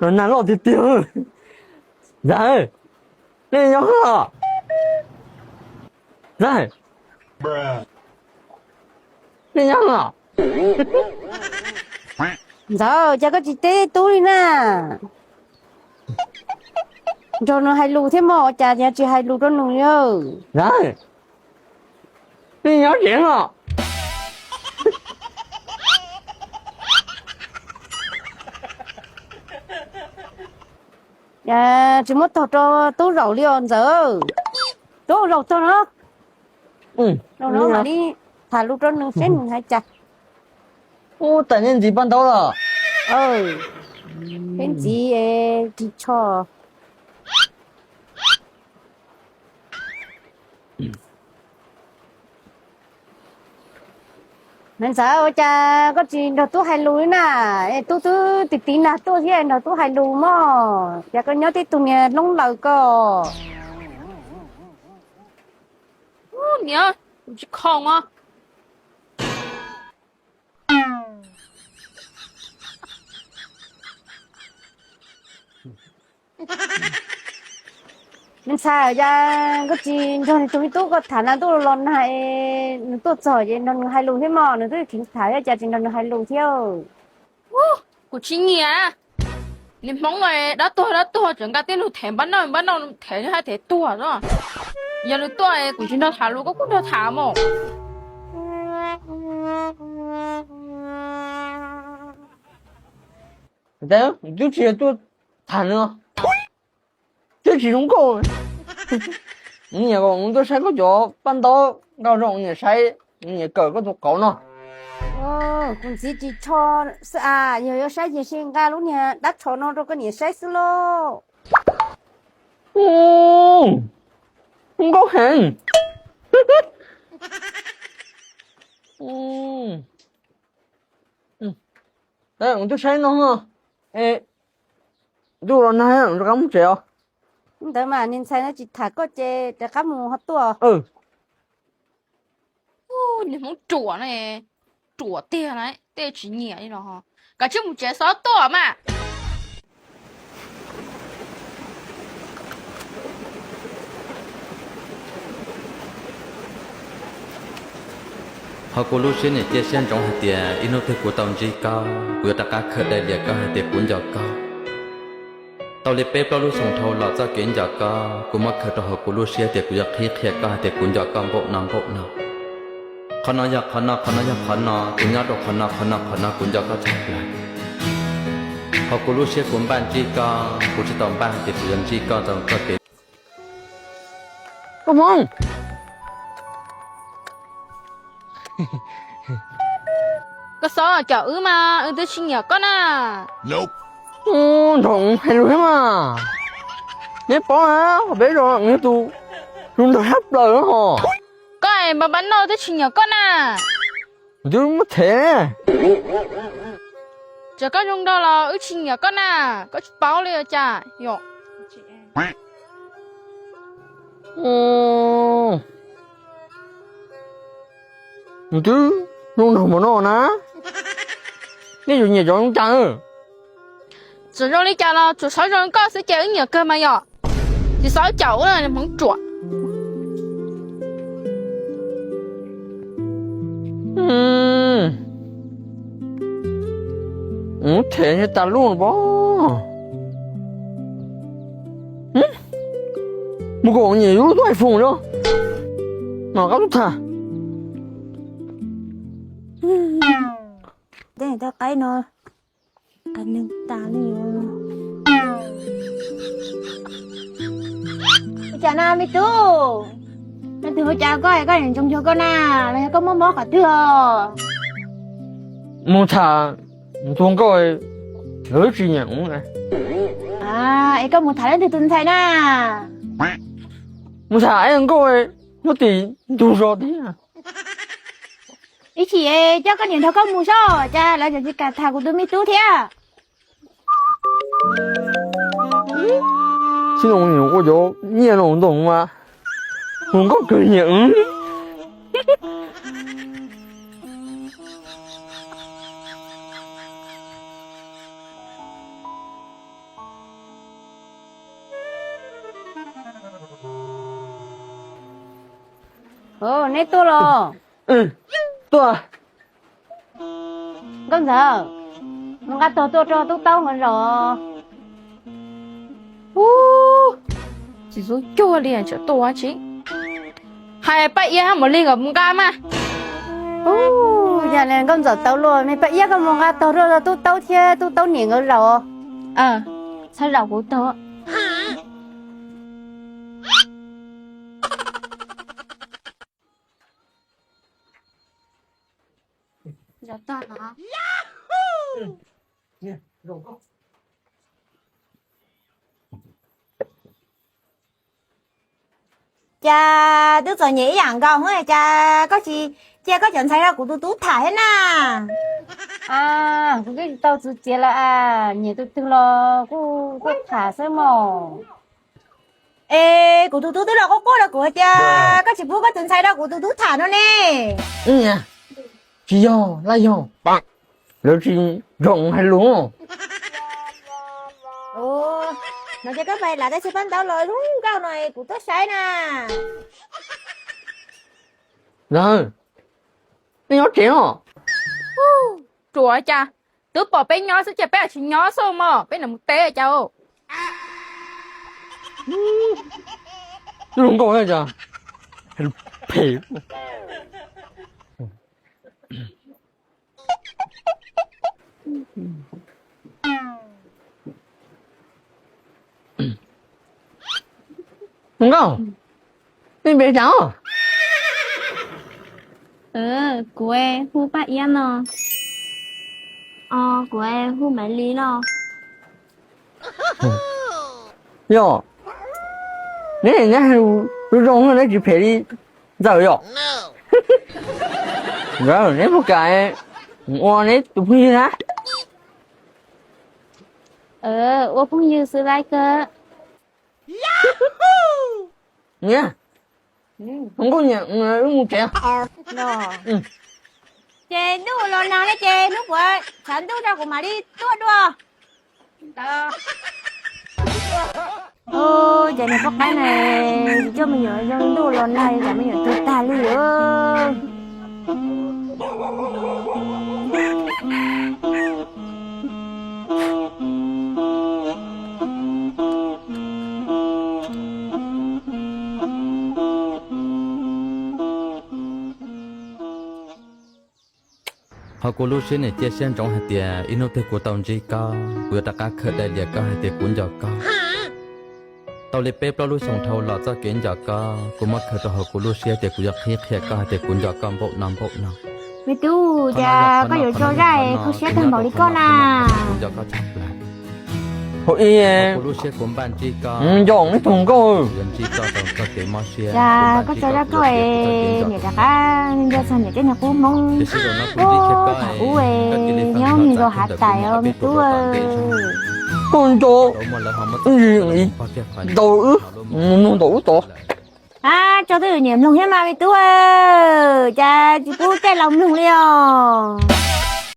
Los nag loj tiag tiag. Ntxawm, nej nyob os? Ntxawm, nej nyob os? Ntxawm, cas koj tsis teb tub li na? Nrog nws hais lus thiab mog, cas tsis hais lus rau nws li? Ntxawm, nej nyob tsev os? Tsis muab tog rau tub zaum li os Ntxawm. Tub zaum tog no, zaum no mam li tham lus rau nws seb nws hais cas. Ub, tas nej ntxiv paj ntaub los? Peb ntxiv tsis tsho. Ntxawm, ua cas koj tsis nrog tub hais lus li na? Es tub twb tiv tiv nag tuaj thiab nrog tub hais lus mog, cas koj nyob tib tug niag hloob laws ko. Niam, kuv tsis khoom os. Me ntxhais, cas koj tsis nrog nws tus me tub koj tham na, ntuj los nag es nws tuaj txog ces nrog nws hais lus thiab mog, nws twb khiav tham, cas tsis nrog nws hais lus thiab? Kuv tsis nyiam. Niag Hmoob no dab tuag dab tuag, tseem nqa tib lub thev npab noj npab noj, thev hab thev tuag xwb. Yog nws tuaj kuv tsis nrog tham lus, koj kuj nrog tham mus. Twb tsis yog tuaj tham nws, twb tsis zoo nkauj. Kuv nyiam kom kuv tuaj saib koj cov paj ntaub nkauj zoo, kuv nyiam saib, kuv nyiam kawm koj tus qauv no. Kuv ntxiv ris tsho xwb as, yog yuav saib ces sim nqa lub niag dab tsho no rau koj niam saib xwb lauj. Nkauj heev. Kuv tuaj saib no, ntuj los nag rov qab mus tsev os. Ntawd mas niag ntxhais no tsis tham koj ces rov qab mus ho tuaj. Niag Hmoob ruam na, ruam tiag na, tej tsis nyiam li los. Kav tsij mus tsev, txhob tuaj mas. Ho kuv lub siab niam cia siab ntsoov hais tias ib hnub twg kuv tau ntsib koj, kuv yuav rov qab khaws daim lias koj hais tias kuv nco koj. Tau li peb plaub lub xyoo dhau los txoj kev nco koj kuv muab khaws rau hauv kuv lub siab tias kuv yuav qhib qhia koj hais tias kuv nco koj npaum no npaum no. Qhov no yog qhov no, qhov no yog qhov no, kuv nyob rau qhov no qhov no qhov no kuv nco koj tshaj plaws. Ho kuv lub siab kuv npaj ntsib koj, kuv tsis tau npaj hais tias kuv yuav ntsib koj ntxeev txoj kev. Koj Hmoob, koj xav cawm wb mas wb twb tsis nyiam koj na. Nrog wb hais lus thiab mas. Neb paub na, peb zos yog tus zoo nraug tshaj plaws hos. Koj es npab npab noj twb tsis nyiam koj na. Twb muab thev ne. Txawm koj zoo nraug los wb tsis nyiam koj na, koj tsis paub li os cas yom. Nws twb zoo nraug npaum no na, nej yuav nyiam cov zoo cas? Txawm zoo li cas los tsuas xav zoo li koj xwb ces wb nyiam kawg mas yom. Tsis xav cawm wb, hmoov ruam. Them tas lub no pob. Mus kom nyiam yus lub tub iPhone no, mam qab tub tham. Tej qaib no, tas li. Ua cas na me tub, leej twg ua cas koj, koj niam ntsoov cuag koj na, los yog koj muaj mob qhov twg os? Mus tham tus nkauj, lawv tsis nyiam. Es koj mus tham leej twg tus ntxhais na? Mus tham ib nkauj, muab tim ntug zos tiag. Ib chim coj koj niam nrog koj mus soj, cas lawv tseem tsis kam tham kuv tus me tub thiab. Txij no mus ua cov nyiaj no ntau mas, tus nkauj kawg nyiam. Neb tuaj los? Tuaj. Nkauj Ntxawm, mus nqa tog tuaj rau tub Taub nkawd zaum. Ub, tsis txhob cuag li, tsam tuaj tsis hais Paj Iab hab Maum Lig nkawd mus nqa mas. Ub, yog li Nkauj Ntxawm tau luaj, me Paj Iab koj mus nqa tog rau tub Taub thiab tub Taub niam nkawd zaum. Txhob zaum kuv tog. Cas twb txom nyem ib yam nkaus, cas koj tsis cia koj cov ntxhais rau kuv tus tub tham thiab na? Kuv twb tsis tau txwv txiav lawm, nyiam tus twg los kuj tuaj tham xwb mog. Es kuv tus tub twb los quaj quaj rau kuv hais tias koj tsis pub koj tus ntxhais rau kuv tus tub tham no ne. Tsis yog, laj yog lawv tsis zoo hais lus. No ces koj pais lav tej txiv paj ntaub los zoo nkauj no kuv tuaj saib na. Nej nyob tsev os. Ruam cas, twb pom peb nyob xwb ces peb tsis nyob xwb mog, peb niam mus teb cas. Zoo nkauj cas, phem. Zoo nkauj, nej npe cas? Kuv hu Paj Iab no. Kuv hu Maiv Lis no. Yog, neb nyob zoo, neb tsis phem li Ntxawm yom? Neb puas kam ua neb tus phooj ywg na? Ua phooj ywg xwb laib kawg. Niam, nkauj niam, wb mus tsev. Ces hnub los nag li ces hnub puav tshav ntuj rau kuv mam li tuaj dua. Ces niag poj qaib na, tsis coj me nyuam zoo, ntuj los nag li tsam me nyuam tuag tag li. Ho kuv lub siab niam cia siab ntsoov hais tias ib hnub twg kuv tau ntsib koj, kuv yuav rov qab khaws daim dias koj hais tias kuv nco koj. Tau li peb plaub lub xyoo dhau los txoj kev nco koj kuv muab khaws rau hauv kuv lub siab tias kuv yuav qhib qhia koj hais tias kuv nco koj npaum no npaum no. Me tub, cas koj yuav tso zaj kho siab tag npaum li koj na? Hauv ib, nco ib tug nkauj. Cas koj tso zaj koj es niam rov qab nco txog niam tej niag qub hmoob. Tham ub, nyob nig nkaus hav tais os me tub. Koj nco ntsis ntau wb, mus mloog ntawm wb tod. Tso twb niam mloog thiab mas me tub, cas tsis pub caij los mloog li os.